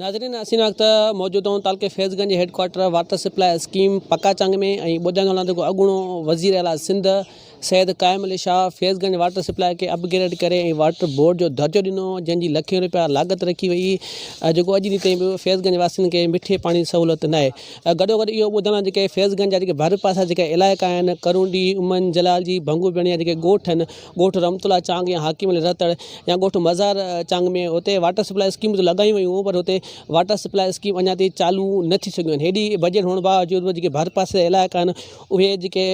ناظرين اسين هن وقت موجود آهيون تعلقي Faiz Ganj head quarter water supply scheme Pakka Chang ۾ ۽ ٻڌائيندو هلان ته اڳوڻو وزير اعليٰ سنڌ سيد قائم علي شاهه فيض گنج واٽر سپلاء کي اپ گريڊ ڪري ۽ واٽر بورڊ جو درجو ڏنو جنهن جي لکين روپيا لاڳت رکي وئي جيڪو اڄ ڏينهن تائين به فيض گنج واسين کي مٺي پاڻي جي سهولت ناهي گڏو گڏ اهو ٻڌائڻ جيڪي فيض گنج جا جيڪي ڀر پاسا جيڪي علائقا آهن ڪرونڊي امن جلال جي ڀنگو ٻيڻي جا جيڪي ڳوٺ آهن ڳوٺ رحمت الله چانگ يا حاڪم علي رتڙ يا ڳوٺ مزار چانگ ۾ اتي واٽر سپلاء اسڪيمون ته لڳايون ويون هيون پر اتي واٽر سپلاء اسڪيم اڃا تائين چالو نه ٿي سگهيون آهن هيڏي بجيٽ هئڻ باوجود به جيڪي ڀر پاسي جا علائقا آهن اهي جيڪي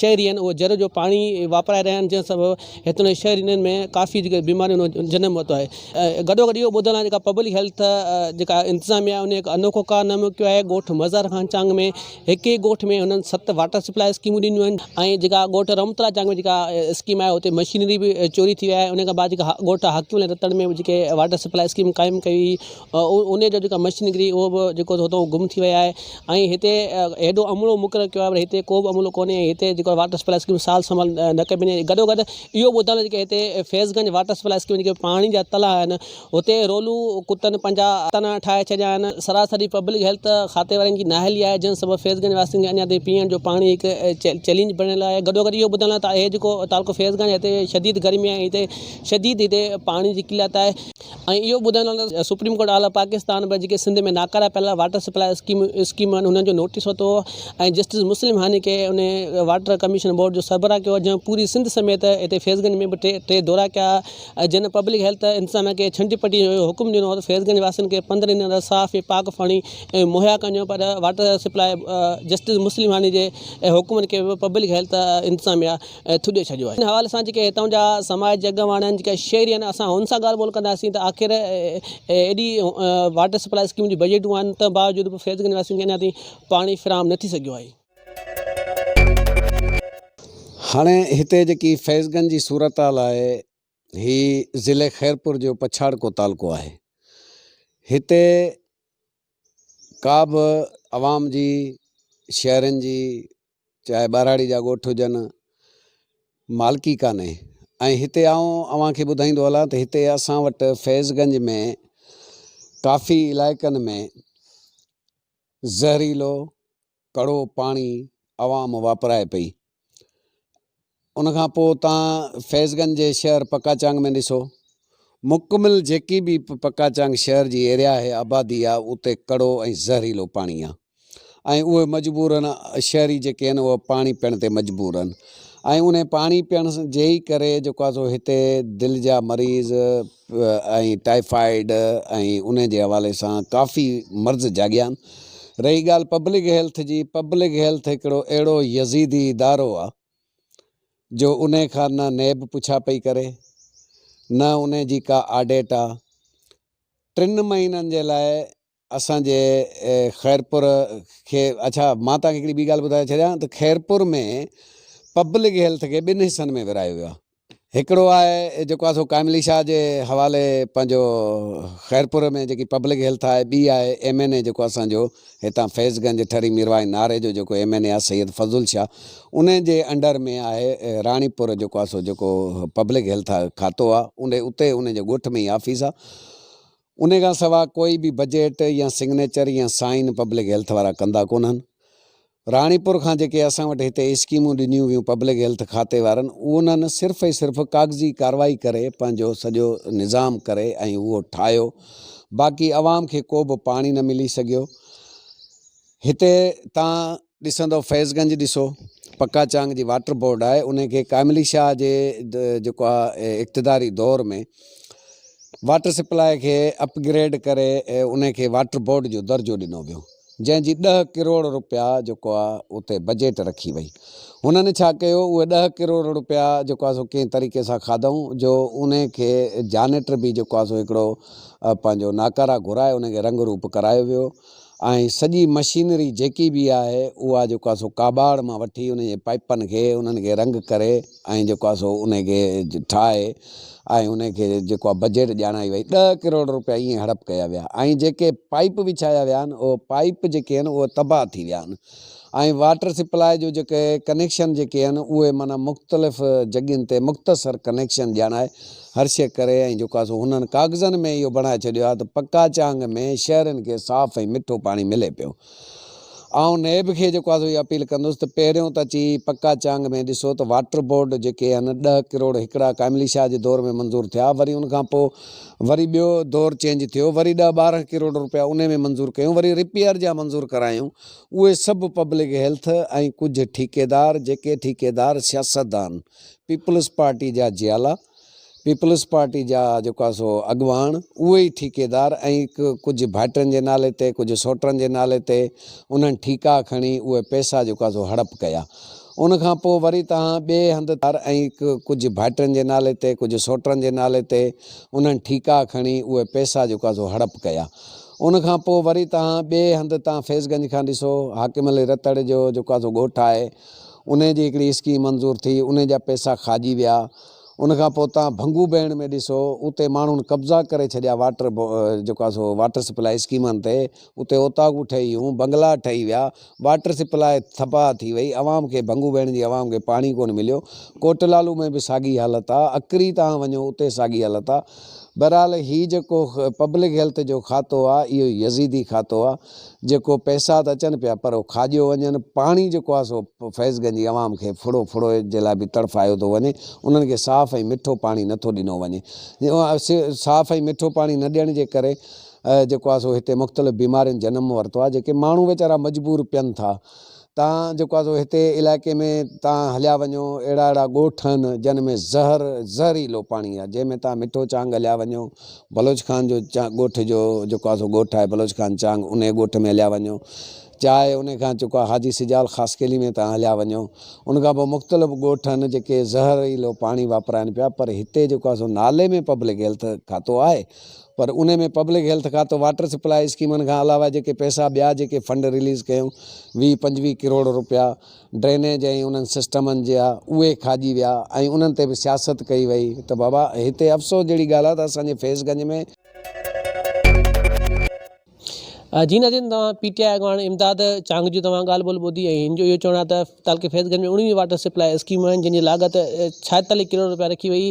شهري آهن اهي جر جو پاڻي واپرائي رهيا آهن جنهن سبب هتان جي شهرين ۾ ڪافي جيڪي بيمارين جو جنم ورتو آهي گڏو گڏ اهو ٻڌل آهي جيڪا پبلڪ هيلٿ جيڪا انتظاميا ان هڪ انوکو ڪارنامو ڪيو آهي ڳوٺ مزار خان چانگ ۾ هڪ ئي ڳوٺ ۾ هنن ست واٽر سپلاء اسڪيمون ڏنيون آهن ۽ جيڪا ڳوٺ رحمت الله چانگ ۾ جيڪا اسڪيم آهي اتي مشينري به چوري ٿي وئي آهي ان کان بعد جيڪا ڳوٺ حاڪم علي رتڙ ۾ جيڪي واٽر سپلاء اسڪيم قائم ڪئي هئي ان جو جيڪا مشينري اهو به جيڪو هتو گم ٿي وئي آهي ۽ هتي هيڏو عملو مقرر ڪيو آهي پر هتي ڪو به عملو ڪونهي ۽ هتي جيڪو واٽر سپلاء اسڪيم سال سنڀال نه ڪئي وڃي گڏو گڏ اهو ٻڌڻ جيڪي هتي Faiz Ganj water supply scheme جيڪي پاڻي جا تلاء آهن هتي رولو ڪتن پنهنجا تنا ٺاهي ڇڏيا آهن. سراسري پبلڪ هيلٿ کاتي وارن جي نااهلي آهي جنهن سبب فيض گنج واسين کي اڃا تائين پيئڻ جو پاڻي هڪ چئلينج بڻيل آهي گڏوگڏ اهو ٻڌڻ لاء ته اهي جيڪو تعلقو فيض گنج هتي شديد گرمي آهي هتي شديد هتي پاڻي جي قلت آهي ۽ اهو ٻڌڻ لاء ته سپريم ڪورٽ آل پاڪستان به جيڪي سنڌ ۾ ناڪاره پيل واٽر سپلاء اسڪيم اسڪيم آهن انهن جو نوٽيس ورتو هو ۽ جسٽس مسلم هاني کي ان واٽر ڪميشن بورڊ جو سربراهه ڪيو جنهن پوري سنڌ سميت هتي فيض گنج ۾ به ٽي ٽي دورا ڪيا جن پبلڪ هيلٿ انتظاميا کي ڇنڊي پٽي جو حڪم ڏنو هو ته فيض گنج واسين کي 15 ڏينهن اندر صاف ۽ پاڪ پاڻي مهيا ڪنجو پر واٽر سپلاء جسٽس مسلم هاني جي حڪمن کي به پبلڪ هيلٿ انتظاميا ٿڏي ڇڏيو آهي. ان حوالي سان جيڪي هتان جا سماج جي اڳواڻ آهن جيڪي شهري آهن اسان هن سان ڳالهه ٻولهه ڪنداسين ته آخر ايڏي واٽر سپلاء اسڪيم جون بجيٽون آهن تنهن باوجود به فيض گنج واسين کي اڃا تائين پاڻي فراهم نه ٿي سگهيو آهي. هاڻي هتي جيڪي فيض گنج جي صورتحال آهي هي ضلعي خيرپور جو پڇاڙڪو تعلقو آهي هتي ڪا به عوام جي شهرين جي چاهي ٻهراڙي جا ڳوٺ هجن مالڪي ڪانهي ۽ هتي آئون اوهان کي ٻڌائيندو هلان ته هتي اسان وٽ فيض گنج ۾ ڪافي علائقن ۾ زهريلو ڪڙو پاڻي عوام واپرائي پئي. ان کان پوء تان فيض گنج جي شهر پڪا چانگ ۾ ڏسو مڪمل جيڪي به پڪا چانگ شهر جي ايريا آهي آبادي آهي اتي ڪڙو ۽ زهريلو پاڻي آهي ۽ اهي مجبور آهن شهري جيڪي آهن اهي پاڻي پيئڻ تي مجبور آهن ۽ انهي پاڻي پيئڻ جي ئي ڪري جيڪو آهي سو هتي دل جا مريض ۽ ٽائيفائيڊ ۽ انهي جي حوالي سان ڪافي مرض جاڳيا آهن. رهي ڳالهه پبلڪ هيلٿ جي، پبلڪ هيلٿ هڪڙو اهڙو يزيدي ادارو آهي جو انهي کان نه نيب پڇا پئي ڪري نه انهي جي ڪا آڊيٽ آهي. ٽن مهينن جي لاء اسان جي خيرپور کي اڇا مان توهان کي هڪڙي ٻي ڳالهه ٻڌائي ڇڏيان ته خيرپور ۾ پبلڪ هيلٿ کي ٻن حصن ۾ ورهايو ويو آهي هڪڙو آهي جيڪو آهي سو قائم علي شاهه جي حوالي پنهنجو خيرپور ۾ جيڪي پبلڪ هيلٿ آهي ٻي آهي ايم اين اي جيڪو اسان جو هتان فيض گنج ٺري ميرواهه ناري جو جيڪو ايم اين اي آهي سيد فضل شاهه ان جي انڊر ۾ آهي راڻيپور جيڪو آهي سو جيڪو پبلڪ هيلٿ کاتو آهي ان اتي ان جي ڳوٺ ۾ ئي آفيس آهي ان کان سواء ڪوئي به بجيٽ يا سگنيچر يا سائن پبلڪ هيلٿ وارا ڪندا ڪونهن. راڻيپور کان جيڪي اسان وٽ هتي اسڪيمون ڏنيون ويون پبلڪ هيلٿ کاتي وارن انهن صرف ۽ صرف ڪاغذي ڪارروائي ڪري پنهنجو سڄو نظام ڪري ۽ اهو ٺاهيو باقي عوام کي ڪو به پاڻي نه ملي سگهيو. هتي تان ڏسندو فيض گنج ڏسو پڪا چانگ جي واٽر بورڊ آهي ان کي قائم علي شاهه جي جيڪو آهي اقتداري دور ۾ واٽر سپلاء کي اپ گريڊ ڪري ان کي واٽر بورڊ جو درجو ڏنو ويو جنهن جي ڏهه ڪروڙ روپيا جيڪو آهي اتي بجيٽ رکي وئي هنن ڇا ڪيو اهي ڏهه ڪروڙ روپيا جيڪو آهي سو ڪنهن طريقي سان کاڌائون جو ان کي جانيٽر به جيڪو آهي سو هڪڙو پنهنجو ناڪارا گهرائي ان کي رنگ روپ ڪرايو ويو ۽ سڄي مشينري جيڪي به آهي اها جيڪو آهي سو ڪاٻاڙ مان وٺي ان جي پائيپن کي انهن کي رنگ ڪري ۽ جيڪو آهي سو ان کي ٺاهي ۽ ان کي جيڪو آهي بجيٽ ڄاڻائي وئي ڏهه ڪروڙ روپيا ائين هڙپ ڪيا ويا ۽ جيڪي پائيپ وڇايا ويا آهن اهي پائيپ جيڪي آهن اهي تباهه ٿي ويا آهن. ۽ واٽر سپلاء جو جيڪي ڪنيڪشن جيڪي آهن اهي معنيٰ مختلف جڳهين تي مختصر ڪنيڪشن ڄاڻائي هر شيء ڪري ۽ جيڪو آهي سو هنن ڪاغذن ۾ اهو بڻائي ڇڏيو آهي ته پڪا چانگ ۾ شهرين کي صاف ۽ مٺو پاڻي ملي پيو. آئون نيب کي جيڪو آهي سو اهو اپيل ڪندس ته پهريون ته اچي پڪا چانگ ۾ ڏسو ته واٽر بورڊ جيڪي آهن ڏهه ڪروڙ هڪڙا قائم علي شاهه جي دور ۾ منظور ٿيا وري ان کان پوء وري ٻيو دور چينج ٿيو وري ڏهه 12 ڪروڙ روپيا انهي ۾ منظور ڪيون وري رپيئر جا منظور ڪرايون اهي سڀ پبلڪ هيلٿ ۽ ڪجهه ٺيڪيدار جيڪي ٺيڪيدار سياستدان پيپلز پارٽي جا جيالا پيپلز پارٽي جا جيڪو آهي سو اڳواڻ اهي ئي ٺيڪيدار ۽ ڪجهه ڀائٽن جي نالي تي ڪجهه سوٽن جي نالي تي انهن ٺيڪا کڻي اهي پئسا جيڪو آهي سو هڙپ ڪيا ان کان پوء وري توهان ٻئي هنڌ ۽ ڪجهه ڀائٽن جي نالي تي ڪجهه سوٽن جي نالي تي انهن ٺيڪا کڻي اهي پئسا جيڪو آهي سو هڙپ ڪيا ان کان پوء وري توهان ٻئي هنڌ تان فيض گنج کان ڏسو حاڪم علي رتڙ جو جيڪو آهي سو ڳوٺ آهي انهي جي هڪڙي اسڪيم منظور ٿي انهي جا پئسا کاڄي ويا ان کان پوء تان ڀنگو بيڻ ۾ ڏسو اتي ماڻهن قبضا ڪري ڇڏيا واٽر جيڪو آهي سو واٽر سپلاء اسڪيمن تي اتي اوطاقون ٺهي ويون بنگلا ٺهي ويا واٽر سپلاء تباهه ٿي وئي عوام کي ڀنگو بيڻ جي عوام کي پاڻي ڪونه مليو ڪوٽ لالو ۾ به ساڳي حالت آ اڪري تان وڃو اتي ساڳي حالت آ بهرحال هي جيڪو پبلڪ هيلٿ جو کاتو آ اهو يزيدي کاتو آ جيڪو پئسا ته اچن پيا پر کاڄيو وڃن، پاڻي جيڪو آهي سو فيض گنج جي عوام کي ڦڙو ڦڙو جي لاء به تڙڦايو ٿو وڃي، انهن کي صاف ۽ مٺو پاڻي نه ٿو ڏنو وڃي، صاف ۽ مٺو پاڻي نه ڏيڻ جي ڪري جيڪو آهي سو هتي مختلف بيمارين جنم ورتو آهي جيڪي ماڻهو ويچارا مجبور پين ٿا تان جيڪو آهي سو هتي علائقي ۾ تان هليا وڃو اهڙا اهڙا ڳوٺ آهن جن ۾ زهر زهريلو پاڻي آهي جنهن ۾ تان مٺو چانگ هليا وڃو بلوچ خان جو ڳوٺ جو جيڪو آهي سو ڳوٺ آهي بلوچ خان چانگ انهي ڳوٺ ۾ هليا وڃو چاهي انهي کان جيڪو آهي حاجي سجال خاصخيلي ۾ تان هليا وڃو ان کان پوء مختلف ڳوٺ آهن جيڪي زهريلو پاڻي واپرائن پيا پر هتي جيڪو آهي سو نالي ۾ پبلڪ هيلٿ کاتو آهي پر انهي ۾ پبلڪ هيلٿ کاتو واٽر سپلاء اسڪيمن کان علاوه جيڪي پئسا ٻيا جيڪي فنڊ رليز ڪيون 20 25 ڪروڙ روپيا ڊرينيج ۽ انهن سسٽمن جا اهي کاڄي ويا ۽ انهن تي به سياست ڪئي وئي ته بابا هتي افسوس جهڙي ڳالهه آهي ته اسان جي فيض گنج ۾. جي ناظرين توهان پي ٽي آء اڳواڻ امداد چانگ جي توهان ڳالهه ٻولهه ٻڌي ۽ هن جو اهو چوڻ آهي ته تعلقي فيض گنج ۾ 19 واٽر سپلاء اسڪيمون آهن جن جي لاڳت 46 ڪروڙ رپيا رکي وئي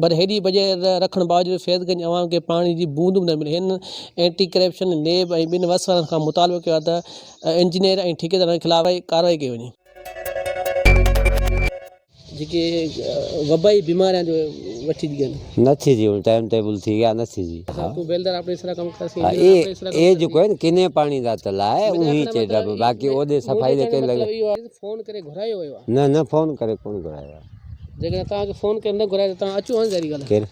پر هيڏي بجيٽ رکڻ باوجود فيض گنج عوام کي پاڻي جي بوند به نه ملي هن اينٽي ڪرپشن نيب ۽ ٻين وس وارن کان مطالبو ڪيو آهي ته انجنيئر ۽ ٺيڪيدارن خلاف ڪارروائي ڪئي وڃي. جيڪي وبائي بيماريان جو وٺي ڏين. نه ٿي جي هن ٽائيم ٽيبل ٿي گيا نه ٿي جي. اسان تون بيلدار اپني سرا ڪم ڪر سين اي اي جيڪو آهي نه ڪني پاڻي دا تلاء آهي اونهي چي ڊب باقي اوڏي صفائي دي ڪي لڳي. فون ڪري گهرايو ويو آهي. نه نه فون ڪري ڪون گهرايو آهي. جيڪڏهن توهان کي فون ڪري نه گهرايو ته توهان اچو هان ظاهري ڳالهه آهي. ڪير؟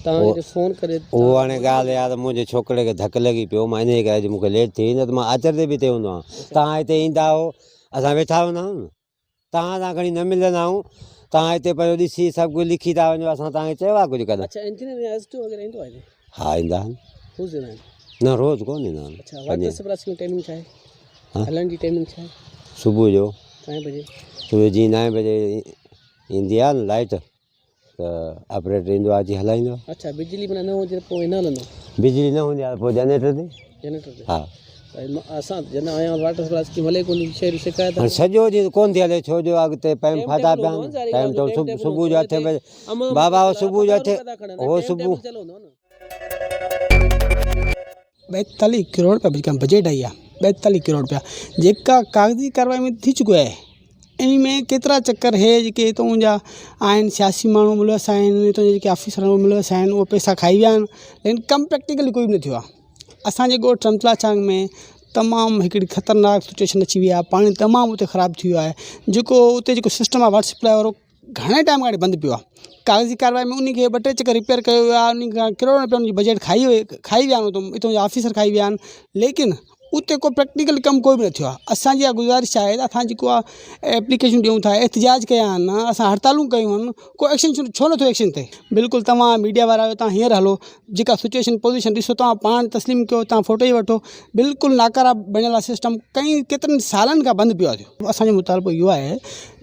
توهان کي فون ڪري. اهو هاڻي ڳالهه اها ته منهنجي ڇوڪري کي ڌڪ لڳي پيو مان انهي ڪري اڄ مون کي ليٽ ٿي وئي نه ته مان آچر تي به هتي هوندو آهيان توهان هتي ايندا هو اسان ويٺا هوندا آهيون نه. توهان سان کڻي نه ملندا آهيون، توهان هتي پنهنجو ڏسي سڀ ڪجهه لکي ٿا وڃو، اسان توهان کي چيو آهي ڪجهه ڪڏهن؟ اڇا انجنيئر يا ايس ڊي او وغيره ايندو آهي هتي؟ ها ايندا آهن. روز ايندا آهن؟ نه روز ڪونه ايندا آهن. اڇا واٽر سپلاء اسڪيم ٽائمنگ ڇا آهي؟ هلڻ جي ٽائمنگ ڇا آهي؟ صبح جو. ڪائين بجي؟ صبح جيئن نائين بجي ايندي آهي نه لائٽ ته آپريٽر ايندو آهي اچي هلائيندو آهي. اڇا بجلي معنيٰ نه هجي ته پوء نه هلندو؟ بجلي نه هوندي آهي ته پوء جنريٽر تي. جنريٽر تي. ها. اسان جڏهن آيا آهيون واٽر سپلاء اسڪيم هلي ڪونه ٿي شهري شڪايت هاڻي سڄو ڏينهن ڪونه ٿي هلي ڇو جو اڳتي پئمپ ڦاٽا پيا آهن ٽائيم ٽيبل صبح جو اٺين بجي بابا هو صبح جو اٺين هو صبح 42 ڪروڙ رپيا جيڪا بجيٽ آئي آهي 42 ڪروڙ رپيا جيڪا ڪاغذي ڪارروائي ۾ ٿي چڪو آهي ان ۾ ڪيترا چڪر هي جيڪي هتان جا آهن سياسي ماڻهو ملوث آهن هتان جا جيڪي آفيسر ملوث آهن اهي پئسا کائي ويا آهن ليڪن ڪم پريڪٽيڪلي ڪوئي به نه ٿيو آهي اسانجي ڳوٺ رمتلا چانگ ۾ تمام هڪڙي خطرناڪ سچوئيشن اچي وئي آهي پاڻي تمام اتي خراب ٿي ويو آهي جيڪو اتي جيڪو سسٽم آهي واٽر سپلاء وارو گهڻي ٽائيم کان بند پيو آهي ڪاغذي ڪارروائي ۾ ان کي ٻه ٽي چڪر رپيئر ڪيو ويو آهي ان کان ڪروڙن روپين جي بجيٽ کائي وئي کائي ويا آهن اتان جا آفيسر کائي ويا آهن ليڪن اتي ڪو پريڪٽيڪل ڪم ڪوئي به نه ٿيو آهي اسانجي اها گذارش آهي ته اسان جيڪو آهي ايپليڪيشن ڏيون ٿا احتجاج ڪيا آهن اسان هڙتالون ڪيون آهن ڪو ايڪشن ڇو نٿو ايڪشن ٿئي بلڪل توهان ميڊيا وارا آهيو توهان هينئر هلو جيڪا سچوئيشن پوزيشن ڏسو توهان پاڻ تسليم ڪيو توهان فوٽو ئي وٺو بلڪل ناڪارا بڻيل آهي سسٽم ڪئي ڪيترن سالن کان بند پيو آهي اسانجو مطالبو اهو آهي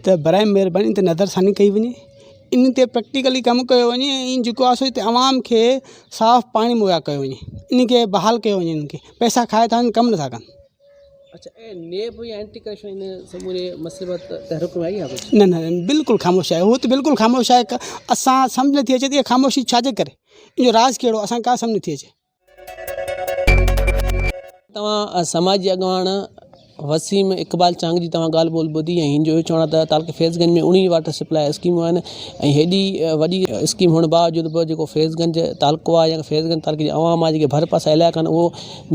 ته برائي مهرباني ان تي نظر ثاني ڪئي وڃي ان تي پريڪٽيڪلي ڪم ڪيو وڃي ۽ جيڪو آهي سو هتي عوام کي صاف پاڻي مهيا ڪيو وڃي ان کي بحال ڪيو وڃي ان کي پئسا کائي ٿا وڃن ڪم نٿا ڪن. اڇا ۽ نيب يا اينٽي ڪرپشن ان سموري مسئلي بابت تحرڪ ۾ آئي آهي ڪجهه؟ نه نه بلڪل خاموش آهي هو ته بلڪل خاموش آهي اسان سمجهه نٿي اچي ته اها خاموشي ڇا جي ڪري ان جو راز ڪهڙو اسان کي ڪا سمجهه نٿي اچي. توهان سماجي اڳواڻ وسيم اقبال چانگ جي توهان ڳالهه ٻولهه ٻڌي ۽ هن جو اهو چوڻ آهي ته تعلقي فيض گنج ۾ 19 واٽر سپلاء اسڪيمون آهن ۽ هيڏي وڏي اسڪيم هئڻ باوجود به جيڪو فيض گنج تعلقو آهي يا فيض گنج تعلقي جي عوام آهي جيڪي ڀر پاسا علائقا آهن اهو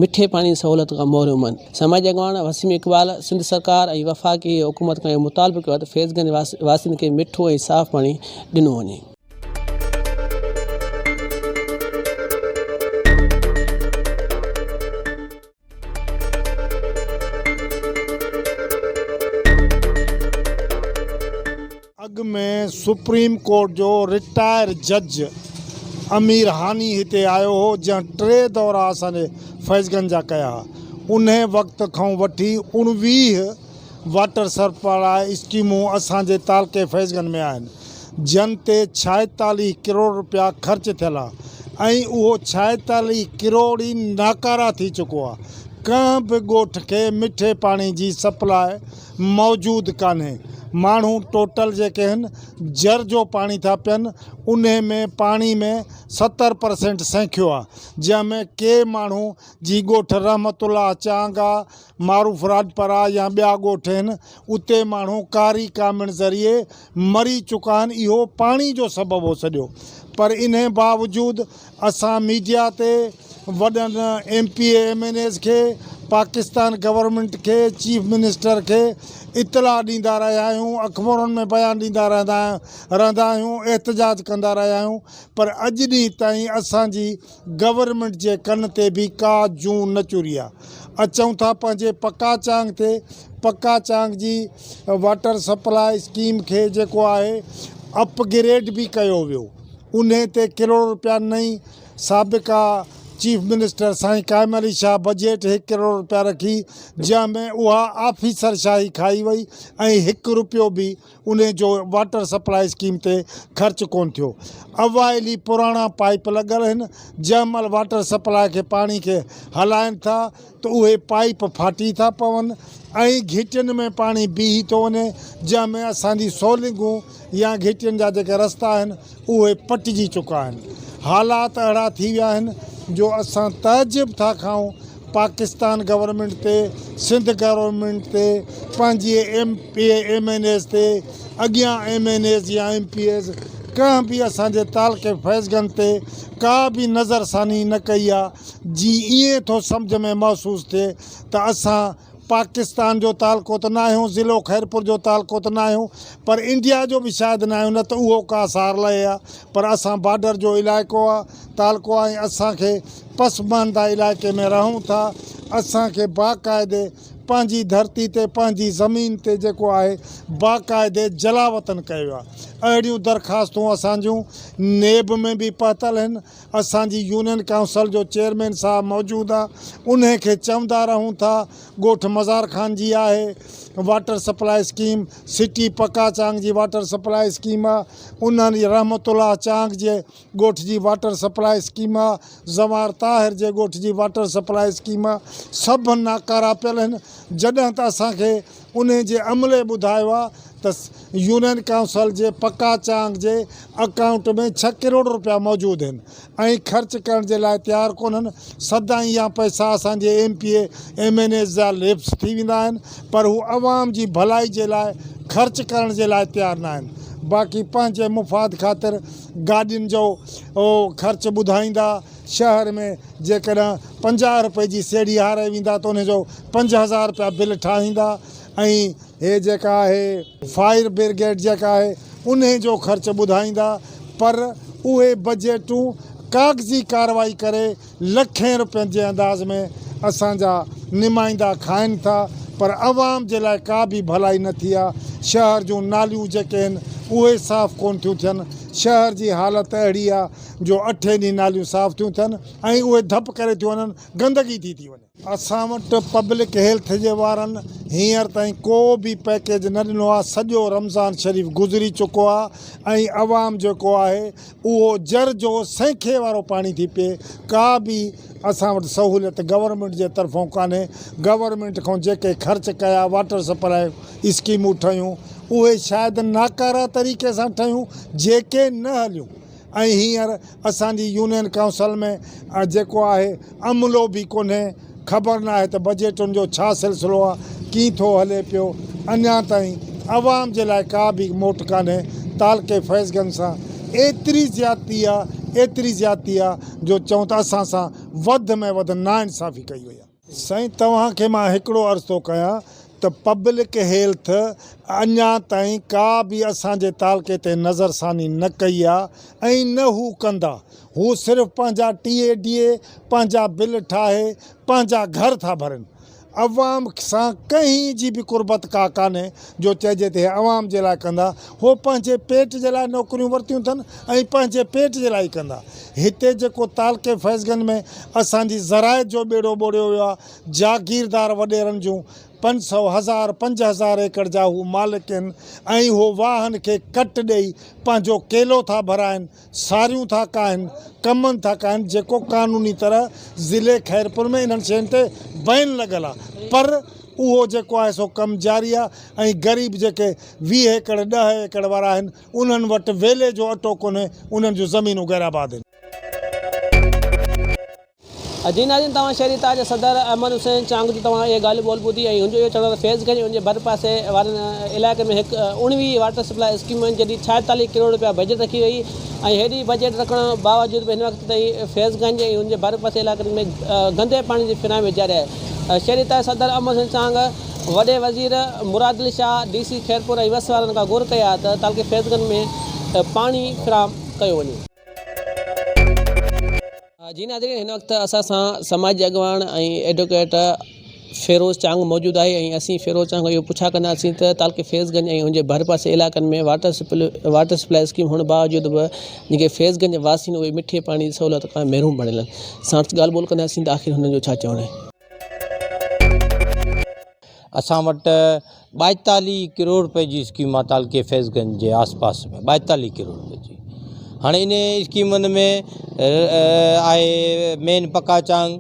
مٺي پاڻي جي سهولت کان محروم آهن سماجي اڳواڻ وسيم اقبال سنڌ سرڪار ۽ وفاقي حڪومت کان اهو مطالبو ڪيو آهي ته فيض گنج واسين کي مٺو ۽ صاف پاڻي ڏنو وڃي. اڳ ۾ سپريم ڪورٽ جو رٽائر جج امير هاني هتي آيو هو جنهن ٽي دورا اسان جي فيض گنج جا ڪيا ها انهي وقت کان وٺي 19 واٽر سپلاء اسڪيمون اسان جي تعلقي فيض گنج ۾ آهن جن تي 46 ڪروڙ رپيا خرچ ٿيل آ ۽ اهو 46 ڪروڙ ئي ناڪارا ٿي چڪو آ ڪنهن به ڳوٺ کي مٺي پاڻي جي سپلاء موجود ڪانهي ماڻهو ٽوٽل جيڪي آهن جر جو پاڻي ٿا پين انهي ۾ پاڻي ۾ 70 پرسينٽ سينکيو آ جنهن ۾ ڪي ماڻهو جي ڳوٺ رحمت الله چانگ آ معروف راڄپر آ يا ٻيا ڳوٺ آهن اتي ماڻهو ڪاري ڪامڻ ذريعي مري چڪا آهن اهو پاڻي جو سبب هو سڄو پر انهي باوجود اسان ميڊيا تي وڏن M P A M N As کي پاڪستان گورنمينٽ کي چيف منسٽر کي اطلاع ڏيندا رهيا آهيون اخبارن ۾ بيان ڏيندا رهندا رهندا آهيون احتجاج ڪندا رهيا آهيون پر اڄ ڏينهن تائين اسان جي گورنمينٽ جي ڪن تي به ڪا جون نه چري آهي اچون ٿا پنهنجي پڪا چانگ تي پڪا چانگ جي واٽر سپلاء اسڪيم کي جيڪو آهي اپ گريڊ به ڪيو ويو انهي تي ڪروڙ روپيا نئين سابقه چيف منسٽر سائين قائم علي شاهه بجيٽ هڪ ڪروڙ روپيا رکي جنهن ۾ اها آفيسر شاهي کائي وئي ۽ هڪ روپيو به انهي جو واٽر سپلاء اسڪيم تي خرچ ڪونه ٿيو اوائلي پراڻا پائيپ لڳل آهن جنهن مهل واٽر سپلاء کي پاڻي کي هلائن ٿا ته اهي پائيپ ڦاٽي ٿا پون ۽ گهٽين ۾ پاڻي بيهي ٿو وڃي جنهن ۾ اسان جي سولنگون يا گهٽين جا جيڪي رستا آهن اهي پٽجي چڪا آهن حالات اهڙا ٿي ويا آهن جو اسان تعجب ٿا کائون پاڪستان گورنمينٽ تي سنڌ گورنمينٽ تي پنهنجي M P A M N As تي اڳيان ايم اين ايز يا ايم پي ايز ڪنهن به اسان جي تعلقي فيض گنج تي ڪا به نظر ثاني نه ڪئي آهي جي ائين ٿو سمجهه ۾ محسوس ٿئي ته اسان پاڪستان جو تعلقو ته ناهيون، ضلعو خيرپور جو تعلقو ته ناهيون پر انڊيا جو به شايد ناهيون نه ته اهو ڪا سار لهي ها پر اسان بارڊر جو علائقو آ تعلقو آ ۽ اسان کي پسمانده علائقي ۾ رهون ٿا اسان کي باقاعدي پنهنجي ڌرتي تي پنهنجي زمين تي جيڪو آهي باقاعدي جلاوطن ڪيو ويو آ اهڙيون درخواستون اسان جون نيب ۾ به پهتل آهن اسان جي يونين ڪائونسل جو چيئرمين صاحب موجود آ انهي کي چوندا رهون ٿا ڳوٺ مزار خان جي آهي واٽر سپلاء اسڪيم سٽي پڪا چانگ جي واٽر سپلاء اسڪيم آ انهن رحمت الله چانگ جي ڳوٺ جي واٽر سپلاء اسڪيم آ زوار طاهر جي ڳوٺ جي واٽر سپلاء اسڪيم آ سڀ ناڪارا پيل آهن جڏهن ته اسان کي انهي جي عملي ٻڌايو آ ته يونين ڪائونسل جي پڪا چانگ جي اڪائونٽ ۾ ڇهه ڪروڙ رپيا موجود آهن ۽ خرچ ڪرڻ جي لاء تيار ڪونهن، سدائين اها پئسا اسان جي M P A, M N As جا ليپس ٿي ويندا آهن پر هو عوام جي ڀلائي جي لاء خرچ ڪرڻ جي لاء تيار ناهن باقي پنهنجي مفاد خاطر گاڏين جو خرچ ٻڌائيندا شهر ۾ جيڪڏهن 50 رپئي جي سيڙهي هارائي ويندا ته ان جو 5000 رپيا بل ٺاهيندا ۽ هي جيڪا آهي فائر برگيڊ جيڪا آهي انهي جو خرچ ٻڌائيندا پر اهي بجيٽون ڪاغذي ڪارروائي ڪري لکين رپين جي انداز ۾ اسان جا نمائندا کائن ٿا پر عوام جي لاء ڪا به ڀلائي نه ٿي آهي شهر جون ناليون جيڪي آهن اهي صاف ڪون ٿيون ٿين. شهر جي حالت اهڙي آ جو اٺين ڏينهن ناليون صاف ٿيون ٿين ۽ اهي ڌپ ڪري ٿيون وڃن، گندگي ٿي ٿي وڃي. اسان وٽ پبلڪ هيلٿ جي وارن هينئر تائين ڪو به پئڪيج نه ڏنو آ، سڄو رمضان شريف گذري چڪو آ ۽ عوام جيڪو آهي اهو جر جو سينکي وارو پاڻي ٿي پئي، ڪا به اسان وٽ سهوليت گورنمينٽ جي طرفون ڪانهي، گورنمينٽ کان جيڪي خرچ ڪيا واٽر سپلاء اسڪيمون ٺهيون اهي شايد ناڪاره طريقي سان ٺهيون جيڪي نه هليون ۽ هينئر اسان جي يونين ڪائونسل ۾ جيڪو آهي عملو به ڪونهي خبر ناهي ته بجيٽن جو ڇا سلسلو آهي ڪين ٿو هلي پيو اڃا تائين عوام جي لاء ڪا به موٽ ڪانهي تعلقي فيض گنج سان ايتري زيادتي آهي ايتري زيادتي آهي جو چئون ته اسان سان وڌ ۾ وڌ ناانصافي ڪئي وئي آهي. سائين توهان کي مان هڪڙو عرض ٿو ڪيان ته پبلڪ هيلٿ اڃا تائين ڪا به اسان جي تعلقي تي نظرثاني نه ڪئي آ ۽ نه هو ڪندا هو صرف پنهنجا ٽي اي ڊي اي پنهنجا بل ٺاهي پنهنجا گهر ٿا ڀرين عوام سان ڪنهن جي به قربت ڪا ڪانهي جو چئجي ته هي عوام جي لاء ڪندا هو پنهنجي پيٽ جي لاء نوڪريون ورتيون اٿن ۽ پنهنجي پيٽ جي لاء ئي ڪندا. هتي جيڪو تعلقي فيض گنج ۾ اسان جي زراعت جو ٻيڙو ٻوڙيو ويو آهي، جاگيردار وڏيرن جون 500، هزار، 5000 ايڪڙ جا هو مالڪ آهن ۽ هو واهن کي ڪٽ ڏئي پنهنجو ڪيلو ٿا ڀرائن، ساريون ٿا ڪاهن، ڪمند ٿا ڪاهن جيڪو قانوني طرح ضلعي خيرپور ۾ انهن شين تي بين لڳل آهي پر اهو جيڪو آهي سو ڪم جاري آهي ۽ غريب جيڪي 20 ايڪڙ 10 ايڪڙ وارا آهن انهن وٽ ويلي جو اٽو ڪونهي، انهن جون زمينون غير آباد آهن. جي ناظرين توهان شهري اتحاد جي صدر احمد حسين چانگ جون توهان اهي ڳالهيون ٻولهه ٻڌي ۽ هن جو اهو چوڻ آهي ته فيض گنج ۽ ان جي ڀر پاسي وارن علائقن ۾ هڪ 19 واٽر سپلاء اسڪيمون آهن جنهن جي 46 ڪروڙ رپيا بجيٽ رکي وئي ۽ هيڏي بجيٽ رکڻ باوجود به هن وقت تائين فيض گنج ۽ ان جي ڀر پاسي علائقن ۾ گندي پاڻي جي فراهمي جاري آهي شهري اتحاد صدر احمد حسين چانگ وڏي وزير مراد علي شاهه، ڊي سي خيرپور ۽ وس وارن کان گهر ڪئي آهي ته تعلقي فيض گنج ۾ پاڻي فراهم ڪيو وڃي. جي ناظرين هن وقت اسان سان سماجي اڳواڻ ۽ ايڊووڪيٽ فيروز چانگ موجود آهي ۽ اسين فيروز چانگ کان اهو پڇا ڪنداسين ته تعلقي فيض گنج ۽ ان جي ڀرپاسي علائقن ۾ واٽر سپلاء اسڪيم هئڻ باوجود به جيڪي فيض گنج واسي آهن اهي مٺي پاڻي جي سهولت کان محروم بڻيل آهن ساڻس ڳالهه ٻولهه ڪنداسين ته آخر هنن جو ڇا چوڻ آهي. اسان وٽ 42 ڪروڙ روپئي جي اسڪيم آ تعلقي فيض گنج جي آس پاس ۾ 42 ڪروڙ روپئي جي هاڻي ان اسڪيمن ۾ آهي مين پڪا چانگ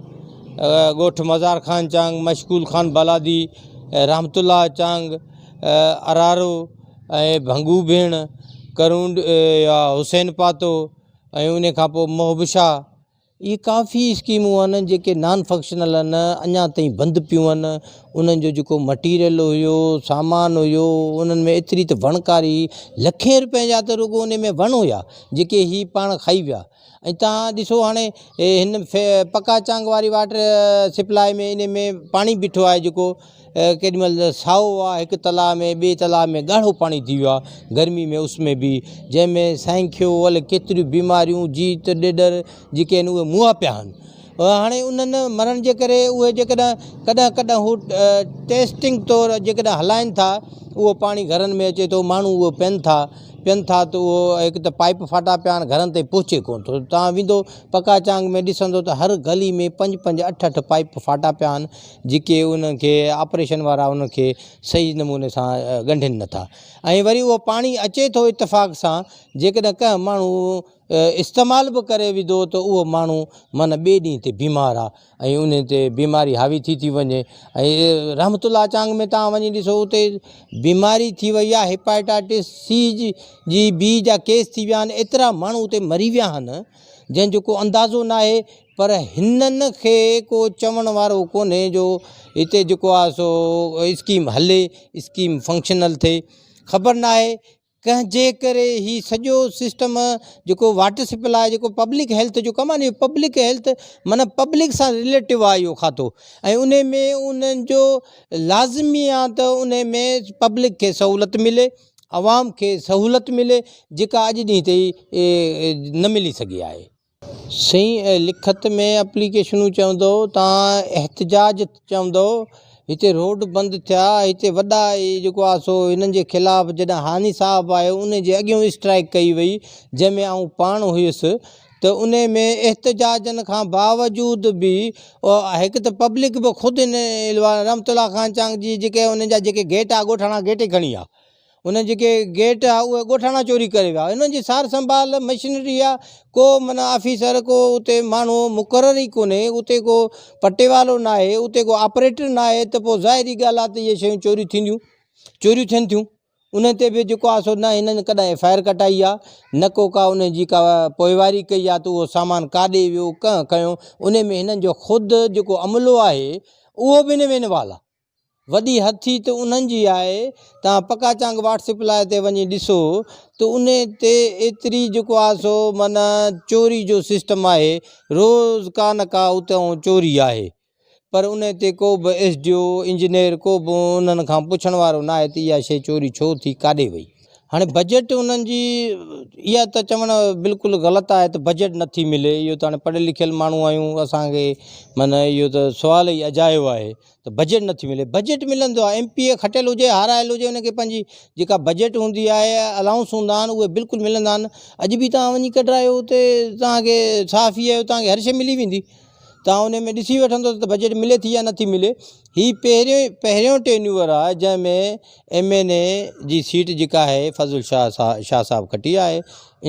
ڳوٺ مزار خان چانگ مشڪول خان بالادي رحمت الله چانگ ارارو ۽ ڀنگو ڀيڻ ڪرونڊ يا حسين پاتو ۽ ان کان پوء محب شاهه اهي ڪافي اسڪيمون آهن جيڪي نان فنڪشنل آهن اڃا تائين بند پيون آهن انهن جو جيڪو مٽيريل هيو سامان هيو انهن ۾ ايتري ته وڻڪاري لکين روپين جا ته رڳو ان ۾ وڻ هيا جيڪي هي پاڻ کائي ويا ۽ تان ڏسو هاڻي هن پڪا چانگ واري واٽر سپلاء ۾ ان ۾ پاڻي بيٺو آهي جيڪو ڪيڏي مهل سائو آ هڪ تلاء ۾ ٻئي تلاء ۾ ڳاڙهو پاڻي ٿي ويو آ گرمي ۾ اس ۾ به جنهن ۾ سائنکيو الائي ڪيتريون بيماريون جيت ڏيڏر جيڪي آهن اهي مئا پيا آهن هاڻي انهن مرڻ جي ڪري اهي جيڪڏهن ڪڏهن ڪڏهن هو ٽيسٽنگ طور جيڪڏهن هلائن ٿا اهو پاڻي گهرن ۾ اچي ٿو ماڻهو اهو پين ٿا پين ٿا ته اهو هڪ ته پائپ ڦاٽا پيا آهن گهرن تائين پهچي ڪونه ٿو تان ويندو پڪا چانگ ۾ ڏسندو ته هر گلي ۾ پنج پنج اٺ اٺ پائپ ڦاٽا پيا آهن جيڪي انهن کي آپريشن وارا انهن کي صحيح نموني سان ڳنڍين نٿا ۽ وري اهو پاڻي اچي ٿو اتفاق سان جيڪڏهن ڪنهن ماڻهو استعمال به ڪري وڌو ته اهو ماڻهو معنيٰ ٻئي ڏينهن تي بيمار آهي ۽ ان تي بيماري حاوي ٿي ٿي وڃي ۽ رحمت الله چانگ ۾ تان وڃي ڏسو اتي بيماري ٿي وئي آهي هيپاٽائٽس سي جي بي جا ڪيس ٿي ويا آهن ايترا ماڻهو اتي مري ويا آهن جنهن جو ڪو اندازو ناهي پر هنن کي ڪو چوڻ وارو ڪونهي جو هتي جيڪو آهي سو اسڪيم هلي اسڪيم فنڪشنل ٿئي خبر ناهي ڪنهن جي ڪري هي سڄو سسٽم جيڪو واٽر سپلاء جيڪو پبلڪ هيلٿ جو ڪم آهي نه پبلڪ هيلٿ معنيٰ پبلڪ سان رليٽو آهي اهو کاتو ۽ ان ۾ انهن جو لازمي آهي ته ان ۾ پبلڪ کي سهولت ملي عوام کي سهولت ملي جيڪا اڄ ڏينهن تائين نه ملي سگهي آهي. سائين لکت ۾ اپليڪيشنون چوندو تان احتجاج چوندو هتي روڊ بند ٿيا هتي وڏا اهي جيڪو آهي سو هنن جي خلاف جڏهن هاني صاحب آيو ان جي اڳيون اسٽرائيڪ ڪئي وئي جنهن ۾ آئون پاڻ هيس ته ان ۾ احتجاجن کان باوجود به هڪ ته پبلڪ به خود ان رحمت الله خان چانگ جي جيڪي انهن جا جيڪي گيٽ آ ڳوٺاڻا گيٽ ئي کڻي ويا انهن جيڪي گيٽ ها اهي ڳوٺاڻا چوري ڪري ويا انهن جي سار سنڀال مشنري آ ڪو معنيٰ آفيسر ڪو اتي ماڻهو مقرر ئي ڪونهي اتي ڪو پٽيوالو ناهي اتي ڪو آپريٽر ناهي ته پوء ظاهري ڳالهه آ ته اهي شيون چوريون ٿينديون چوريون ٿين ٿيون انهن تي به جيڪو آ سو نه هنن ڪڏهن ايف I R ڪٽائي آ نه ڪو ڪا انهن جي ڪا پوئواري ڪئي آ ته اهو سامان ڪاڏي ويو ڪنهن کنيو ان ۾ هنن جو خود جيڪو عملو آهي اهو به ان ۾ انوالو آ وڏي هٿي ته انهن جي آهي، توهان پڪا چانگ واٽس سپلاء تي وڃي ڏسو ته انهي تي ايتري جيڪو آهي سو معنيٰ چوري جو سسٽم آهي، روز ڪا نه ڪا اتئون چوري آهي پر انهي تي ڪو به ايس ڊي او، انجنيئر ڪو به انهن کان پڇڻ وارو ناهي ته اها شيء چوري ڇو ٿي ڪاڏي وئي. هاڻي بجيٽ انهن جي اها ته چوڻ بلڪل غلط آهي ته بجيٽ نٿي ملي اهو ته هاڻي پڙهيل لکيل ماڻهو آهيون اسانکي معنيٰ اهو ته سوال ئي اجايو آهي ته بجيٽ نٿي ملي بجيٽ ملندو آهي ايم پي اي کٽيل هجي هارايل هجي ان کي پنهنجي جيڪا بجيٽ هوندي آهي الائونس هوندا آهن اهي بلڪل ملندا آهن اڄ به توهان وڃي ڪڍرايو اتي توهانکي صحافي آهيو توهانکي هر شي ملي ويندي توهان ان ۾ ڏسي وٺندو ته بجيٽ ملي ٿي يا نٿي ملي هي پهريون پهريون ٽينيوئر آهي جنهن ۾ ايم اين اي جي سيٽ جيڪا آهي فضل شاهه شاهه صاحب کٽي آهي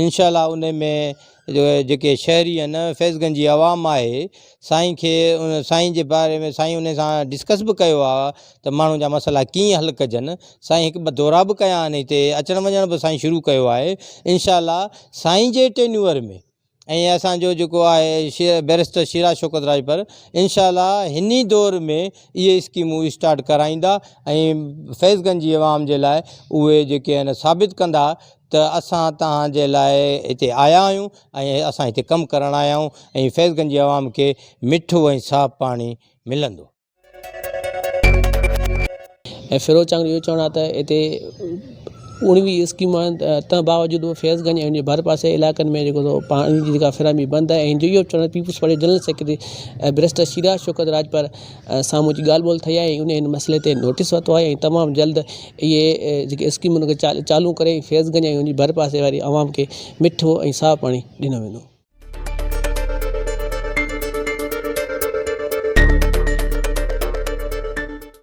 انشاء الله ان ۾ جيڪي شهري آهن فيض گنج جي عوام آهي سائين کي سائين جي باري ۾ سائين ان سان ڊسڪس به ڪيو آهي ته ماڻهن جا مسئلا ڪيئن حل ڪجن سائين هڪ ٻه دورا به ڪيا آهن هتي اچڻ وڃڻ به سائين شروع ڪيو آهي انشاء الله سائين جي ٽينيوئر ۾ ۽ اسان جو جيڪو آهي بئريسٽر شيراز شوڪت راڄپر انشاء الله هن ئي دور ۾ اهي اسڪيمون اسٽارٽ ڪرائيندا ۽ فيض گنج جي عوام جي لاء اهي جيڪي آهن ثابت ڪندا ته اسان توهان جي لاء هتي آيا آهيون ۽ اسان هتي ڪم ڪرڻ آيا آهيون ۽ فيض گنج جي عوام کي مٺو ۽ صاف پاڻي ملندو. ۽ فيروز چانگ جو اهو چوڻ آهي ته هتي اڻويهه اسڪيمون آهن تنهن باوجود به فيض گنج ۽ ان جي ڀر پاسي علائقن ۾ جيڪو سو پاڻي جي جيڪا فراهمي بند آهي ۽ جو اهو چوڻ آهي peoples party general secretary barrister Shiraz Shaukat Rajpar سان منهنجي ڳالهه ٻولهه ٿي آهي ۽ ان هن مسئلي تي نوٽيس ورتو آهي ۽ تمام جلد اهي جيڪي اسڪيمون کي چالو ڪري فيض گنج ۽ ان جي ڀر پاسي واري عوام کي مٺو ۽ صاف پاڻي ڏنو ويندو.